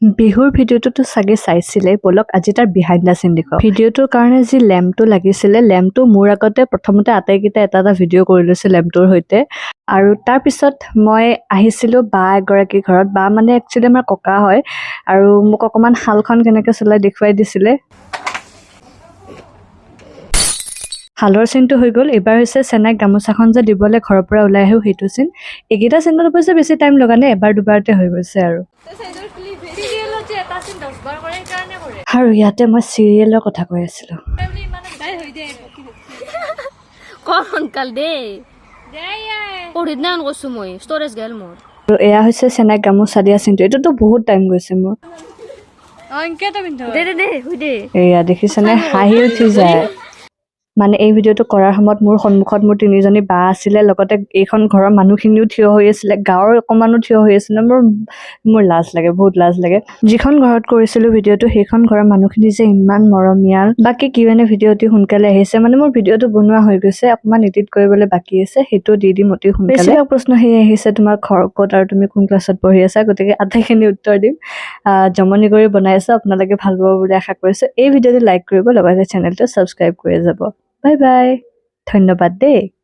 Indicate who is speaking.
Speaker 1: বিহুৰ ভিডিঅ'টোতো চাগে চাইছিলে। ব'লক, আজি তাৰ বিহাইণ্ড the চিন দেখুৱাওঁ। ভিডিঅ'টোৰ কাৰণে যি লেম্পটো লাগিছিলে, লেম্পটো মোৰ আগতে প্ৰথমতে আটাইকেইটা এটা এটা ভিডিঅ' কৰি লৈছে লেম্পটোৰ সৈতে। আৰু তাৰপিছত মই আহিছিলোঁ বা এগৰাকীৰ ঘৰত। বা মানে একচুৱেলি আমাৰ ককা হয় আৰু মোক অকণমান শালখন কেনেকৈ চলাই দেখুৱাই দিছিলে। শালৰ চিনটো হৈ গ'ল। এইবাৰ হৈছে চেনাইক গামোচাখন যে দিবলৈ ঘৰৰ পৰা ওলাই আহোঁ, সেইটো চিন। এইকেইটা চিনত অৱশ্যে বেছি টাইম লগা নাই, এবাৰ দুবাৰতে হৈ গৈছে। আৰু আৰু ইয়াতে মই চিৰিয়েলৰ কথা কৈ আছিলোঁ।
Speaker 2: কৰ সোনকাল দেই। পৰহিদিনাখন কৈছো মই, ষ্টৰেজ গেল মোৰ।
Speaker 1: আৰু এয়া হৈছে চেনাইক গামোচা দিয়া চিনটো। এইটোতো বহুত টাইম গৈছে মোৰ।
Speaker 2: দে দে দে, শুই দে।
Speaker 1: এয়া দেখিছেনে, হাঁহি উঠি যায়। মানে এই ভিডিঅ'টো কৰাৰ সময়ত মোৰ সন্মুখত মোৰ তিনিজনী বা আছিলে, লগতে এইখন ঘৰৰ মানুহখিনিও থিয় হৈ আছিলে, গাঁৱৰ অকণমানো থিয় হৈ আছিলে। মোৰ লাজ লাগে, বহুত লাজ লাগে। যিখন ঘৰত কৰিছিলোঁ ভিডিঅ'টো, সেইখন ঘৰৰ মানুহখিনি যে ইমান মৰমীয়াল। বাকী কিউ এন এ ভিডিঅ' অতি সোনকালে আহিছে। মানে মোৰ ভিডিঅ'টো বনোৱা হৈ গৈছে, অকণমান এডিট কৰিবলৈ বাকী আছে, সেইটো দি দিম অতি সোনকালে। বেছিভাগ প্ৰশ্ন সেয়ে আহিছে, তোমাৰ ঘৰ ক'ত আৰু তুমি কোন ক্লাছত পঢ়ি আছা। গতিকে আটাইখিনি উত্তৰ দিম। জমনি কৰি বনাই আছোঁ, আপোনালোকে ভাল পাব বুলি আশা কৰিছোঁ। এই ভিডিঅ'টো লাইক কৰিব, লগতে চেনেলটো ছাবস্ক্ৰাইব কৰি যাব। বাই বাই, ধন্যবাদ দেই।